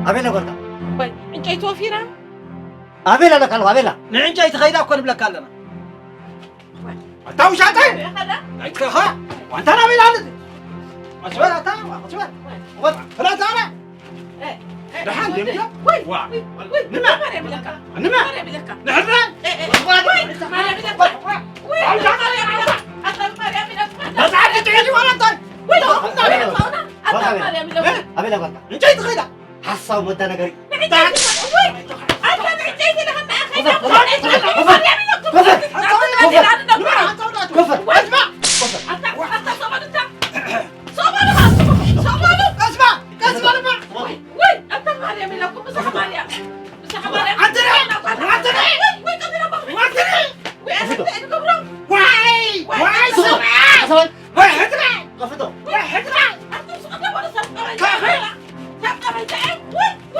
ኣበይ ነበርካ? ወይ፣ ዕንጨይቲ ወፊራ? ኣበይ ኣለካ ኣለኹ፣ ኣበይ ኣላ? ንዕንጨይቲ ኸይዳ እኮ ንብለካ ኣለና። ኣታ ውሻጠ! ኣይ ትከኻ! ዋንታ ናበይ ኣላ? ኣስበል ኣታ፣ ኣስበል። ወጥ፣ ፍላት ኣላ። ደሓን ደምጆ? ወይ፣ ዋ። ወይ፣ ወይ፣ ንማ? ማርያም ይለካ። ንማ? ማርያም ይለካ። ንሕና? ኤ፣ ኤ፣ ወይ፣ ማርያም ይለካ። ወይ፣ ኣታ ማርያም ይለካ። ኣታ ማርያም ይለካ። መጽሓፍ ትጥዕጂ ማለት እንታይ? ወይ፣ ኣታ ማርያም ይለካ። ኣበይ ነበርካ? ዕንጨይቲ ኸይዳ። ሓሳብ መዳ ነገር። ወይ፣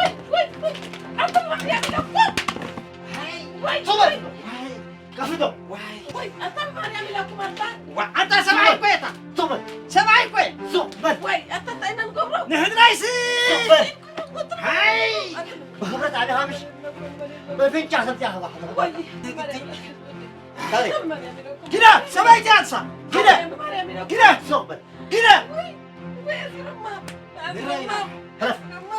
ወይ፣ ወይ፣ ኣታ ማርያም ኢለኩም ኣታ። ወይ፣ ኣታ ማርያም ኢለኩም ኣታ። ዋ፣ ኣታ ሰብኣይ እኮ እየ እታ። ሱቕ በል። ሰብኣይ እኮ እየ። ሱቕ በል። ወይ፣ ኣታ እንታይ ኢና ንገብሮ? ንሕድራይሲ። ሱቕ በል። ሃይ። ብኽብረት ዓቢ ሃምሽ። በፍንጫ ሰብቲ ኣኸባ። ወይ፣ ኣታ ማርያም ኢለኩም። ኪዳ፣ ሰብኣይ እያ እሳ። ኪዳ። ማርያም ኢለኩም። ኪዳ፣ ሱቕ በል። ኪዳ። ወይ፣ ወይ፣ ኣዝረማ። ኣዝረማ። ሕረፍ። ኣዝረማ።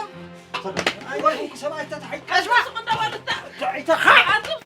ሱቕ በል። ኣይ፣ ሰብኣይ እታ ተሓይ-፣ ቀስማ። ሱቕ እንዳበልታ። ተሓይተኻ። ኣዝረማ።